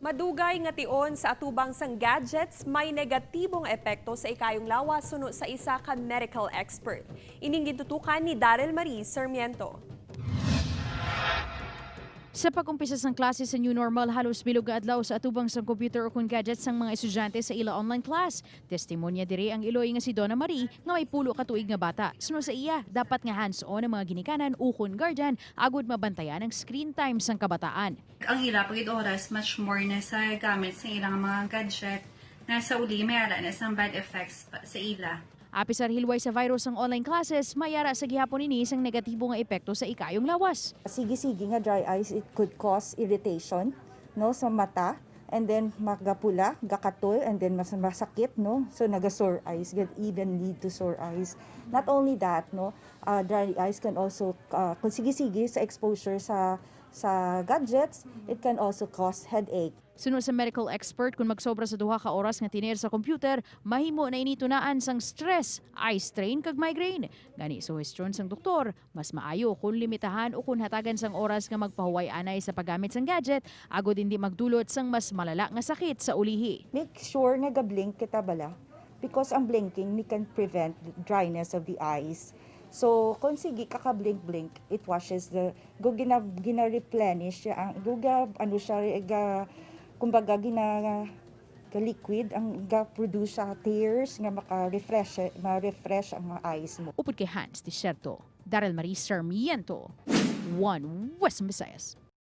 Madugay nga tion sa atubang sang gadgets may negatibong epekto sa ikayong lawas, suno sa isa ka medical expert. Ining gintutukan ni Daryl Marie Sarmiento. Sa pag-umpisa sang klase sa new normal, halos bilog nga adlaw sa atubang sang computer o kung gadgets sang mga estudyante sa ila online class. Testimonya diri ang iloy nga si Donna Marie nga may 10 ka tuig nga bata. Suno sa iya, dapat nga hands-on ang mga ginikanan ukon guardian agud mabantayan ang screen time sang kabataan. Ang ila pagid oras much more na sa gamit sa ilang mga gadget na sa uli may ara na sang bad effects pa sa ila. Apisar hilway sa virus ang online classes, mayara sa gihapon ini isang negatibo nga epekto sa ikayong lawas. Sige-sige nga dry eyes, it could cause irritation, no, sa mata and then magapula, gakatul, and then mas masakit, no? So naga sore eyes, can even lead to sore eyes. Not only that, no, dry eyes can also kung sige-sige sa exposure sa gadgets, it can also cause headache. Suno sa medical expert, kung magsobra sa 2 ka oras nga tiner sa computer, mahimo na ini tunaan sang stress, eye strain kag migraine. Gani suhestyon sang doktor, mas maayo kung limitahan o kung hatagan sang oras nga magpahuway anay sa paggamit sang gadget, agud hindi magdulot sang mas malala nga sakit sa ulihi. Make sure nga ga-blink kita bala because ang blinking ni can prevent the dryness of the eyes. So, kung sige kaka-blink-blink, it washes the, go gina replenish siya, ang, go ga, ano siya, ga, kumbaga, gina, ga liquid, ang ga produce siya tears, nga maka-refresh, ma-refresh ang mga eyes mo. Upod kay Hans Desierto, Daryl Marie Sarmiento, One Western Visayas.